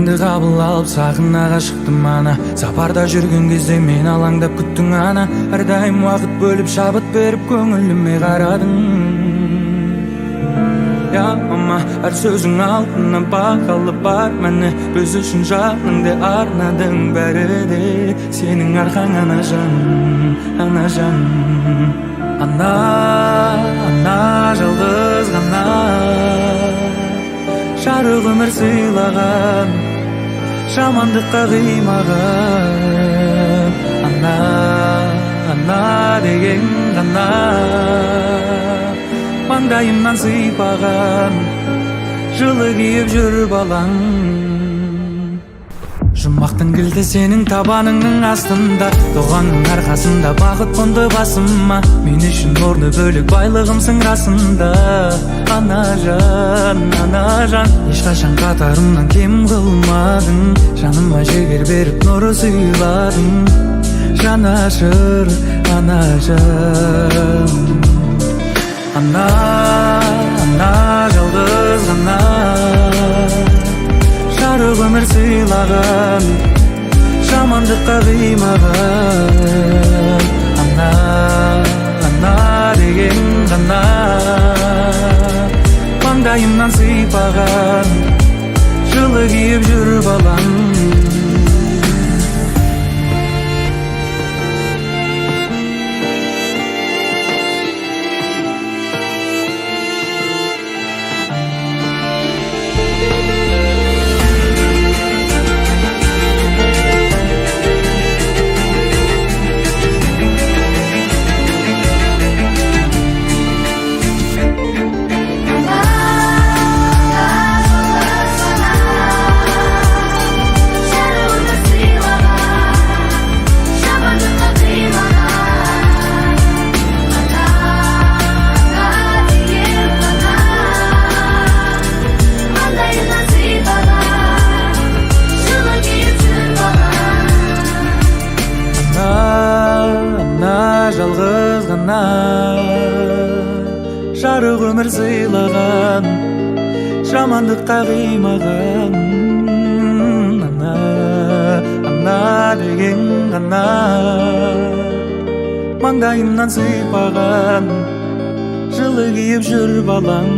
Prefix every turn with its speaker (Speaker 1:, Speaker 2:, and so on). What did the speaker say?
Speaker 1: Әніңді қабыл алып сахнаға шықтым ана. Сапарда жүрген кезде мен алаңдап күттің ана. Әрдайым уақыт бөліп шабыт беріп көңіліме қарадың. Я мама, әр сөзің алтыннан бағалы бар мәні. Біз үшін жаныңды арнадың, бәрі де сенің арқаң, анажан, анажан. Ана, ана жалғыз ғана жарық өмір сыйлаған, жамандыққа қимаған. Ана, ана деген ғана маңдайымнан сыйпаған, жылы киіп жүр балаң. Жұмақтың кілті сенің табаныңның астында, дұғаңның арқасында бақыт қонды басыма. Мен үшін орны бөлек байлығымсың расында, анажан, анажан. Ешқашан қатарымнан кем қылмадың, жаныма жігер беріп нұр сыйладың, жанашыр анажан. Ана, ана жалғыз ғана жарық өмір сыйлаған, жамандыққа қимаған. Ана, ана деген ғана маңдайымнан сыйпаған, жылы киіп жүр балаң.
Speaker 2: Жалғыз ғана жарық өмір сыйлаған, жамандыққа қимаған. Ана, ана деген ғана маңдайымнан сыйпаған, жылы киіп жүр балаң.
Speaker 1: Ана, ана жалғыз ғана жарық өмір сыйлаған, жамандыққа қимаған. Ана, ана деген ғана маңдайымнан сыйпаған, жылы киіп жүр балаң.